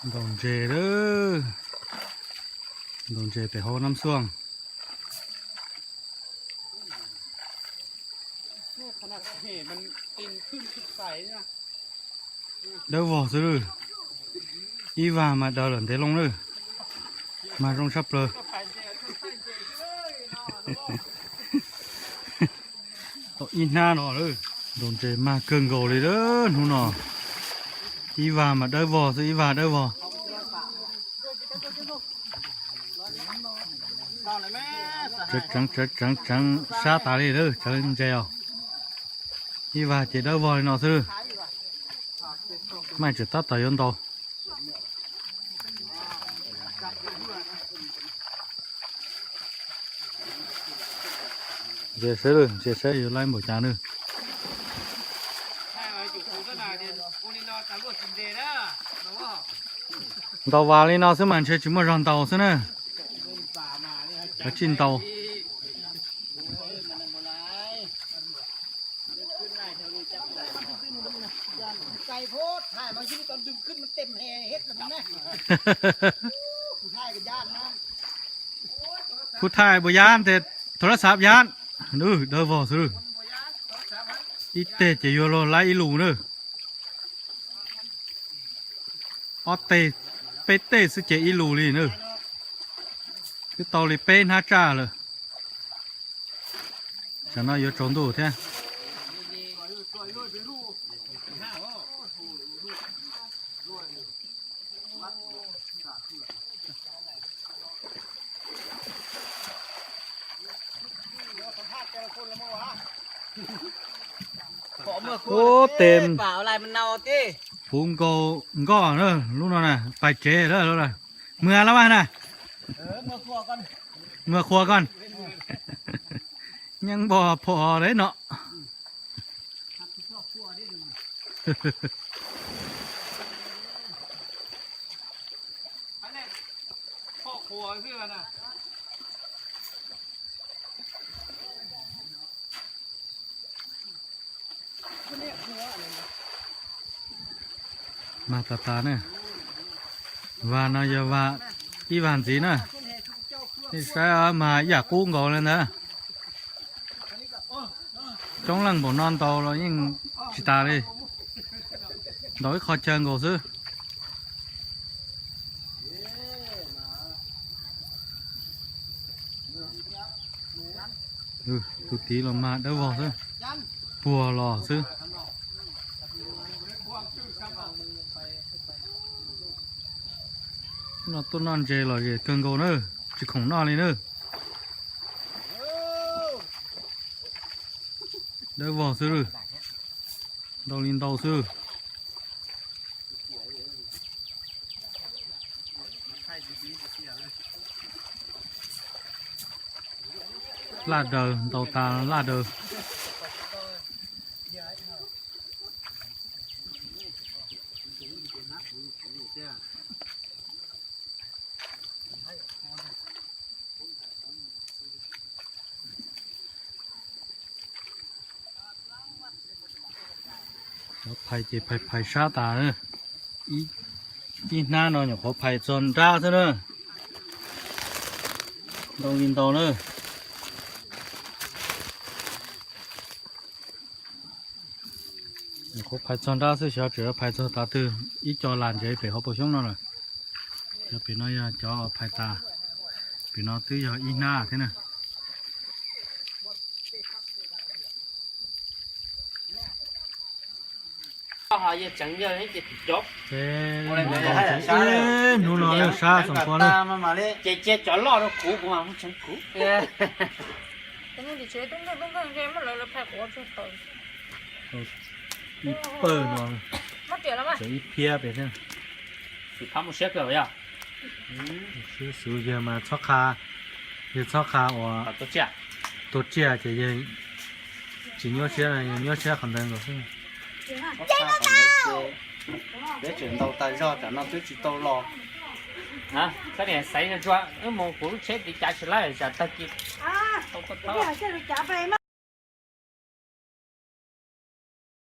Ntaus ntses lawm, ntaus ntses pem hauv Nab Xuaj. Dawb vog xwb lawm, ib vag mas daws lawm ntev loo lawm, mas zoo tshaj plaws. Tau ib hnab no lawm, ntaus ntses mag kawg nkaus li lawm hnub no. Ib vag mas dawb vog xwb, ib vag dawb vog. Tseev tseev tseev tseev sab tas li lawm, tseev ntses os. Ib vag ces dawb vog li no xwb. Maj tseem tab tom yuav ntaus. Ntsia saib lawm, ntsia saib yuav laib npaum cas nawb. Ntaus vas li no xwb mas ntshe tsis muaj zog ntaus xwb na. Kav tsij ntaus. Kuv thaij puas yab tes, thav lab xav yab. Dawb vog xwb. Ib teg ces yuav luag laib ib lus na. Ob teg, peb teg xwb ces ib lus li na. Twb tau li peb hnab tsaj lawm. Tsam no yuav tsaus ntuj thiab. Ub, tes puv nkaus nkoj na, lub no na, pais tsev lawm. Muag lawm mas na. Muag qhuas koj. Nyeej npog phom deb no. Mag tas tas na. Vag no yog vag, ib vag ntxiv na. Nej saib mas ib yam qub nkaus li ntawd. Coob leej npaum no ntaus los yeej tsis tas li. Ntaus ib qho chaw nkaus xwb. Tus tid los mas dawb vog xwb, puag los xwb. No tuaj noj ntses los kawg nkaus na, tsis khoom noj li na. Dawb vog xwb, ntau li ntau xwb. Laj daws, ntaus tas laj daws. Cov phais ces phais phais sab tas. Ib hnab no nyuam qhuav phais txog nrab xwb na. Ntau li ntau na. Nyuam qhuav phais txog nrab xwb, xyov tseem phais txog tav twg. Ib co lam ntsev pem hauv paus xyoob no lawm. Cov pem no yog cov phais tas. Pem no twb yog ib hnab thiab na. Hnub no lawm sab xom kho lawm. Ces cia cov loj rau kuv, kuv mas tseev kuv. Ib pawg no, tseem ib phiab pem thiab. Siab xwb yawg mas txhob qha, yawg txhob qha uas tua tsiaj ces yawg tsis nyuaj siab, yawg nyuaj siab qhov ntawd nkaus xwb. Peb tseem ntaus tas zog tam no twb tsis tau los. Xaiv no tsuas wb mus kuv lub tsheb tiv cav tsis laib zam tag kis.